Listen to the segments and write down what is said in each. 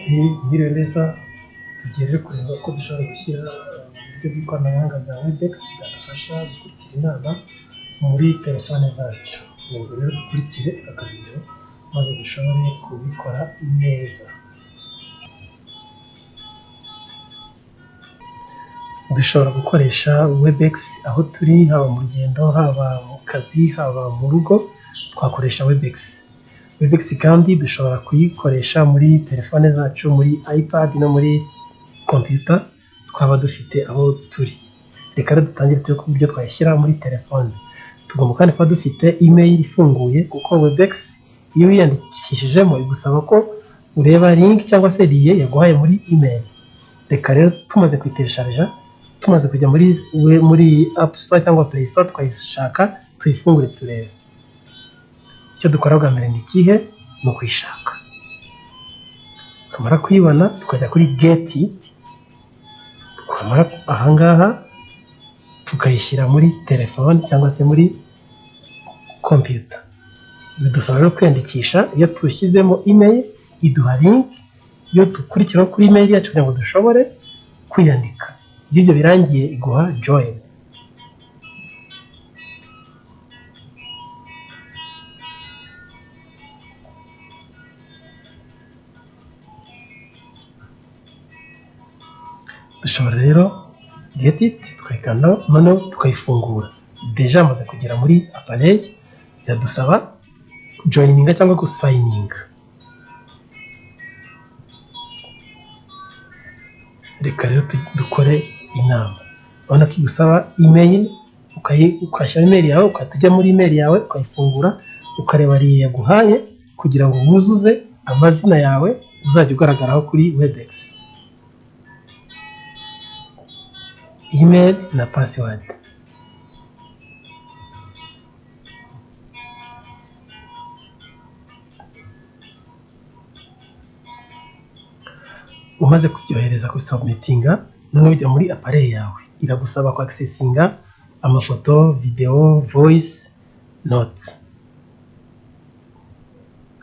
Mwiriwe neza, tugiye rero kureba uko dushobora gushyira uburyo bw'ikoranabuhanga bwa Webex bwadufasha gukurikira inama muri telefone zacu. Ubwo rero dukurikire aka video maze dushobore kubikora neza. Dushobora gukoresha Webex aho turi, haba mu rugendo, haba mu kazi, haba mu rugo, twakoresha Webex. Webex kandi dushobora kuyikoresha muri telefone zacu, muri iPad no muri computer twaba dufite aho turi. Reka rero dutangire turebe uburyo twayishyira muri telefone. Tugomba kandi kuba dufite email ifunguye kuko Webex iyo wiyandikishijemo igusaba ko ureba link cyangwa se lien yaguhaye muri email. Reka rero tumaze kuyiteresharija, tumaze kujya muri App Store cyangwa Play Store tukayishaka, tuyifungure turebe. Icyo dukora bwa mbere ni ikihe? Ni ukuyishaka. Twamara kuyibona tukajya kuri get it, twamara ahangaha tukayishyira muri telefone cyangwa se muri computer. Bidusaba rero kwiyandikisha, iyo tushyizemo email iduha link yo dukurikiraho kuri email yacu kugira ngo dushobore kwiyandika. Iyo ibyo birangiye iguha join. Dushobora rero get it tukayikanda noneho tukayifungura. Deja amaze kugera muri appareil, biradusaba joininga cyangwa gusayininga. Reka rero dukore inama. Urabona ko igusaba email, ukashyira email yawe, ugahita ujya muri email yawe ukayifungura, ukareba lien yaguhaye kugira ngo wuzuze amazina yawe uzajya ugaragaraho kuri Webex. Email na password. Umaze kubyohereza kubisubmitinga, noneho ujya muri appareil yawe. Iragusaba ku accessinga amafoto, video, voice, notes.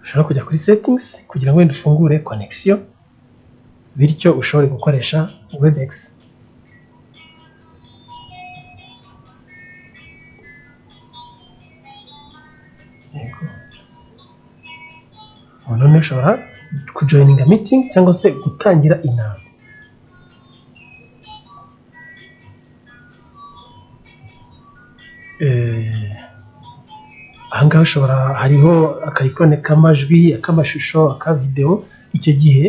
Ushobora kujya kuri settings kugira ngo wenda ufungure connection, bityo ushobore gukoresha Webex. Yego. Noneho ushobora kujoininga meeting cyangwa se gutangira inama. Ahangaha ushobora, hariho akayikone k'amajwi, ak'amashusho, aka video, icyo gihe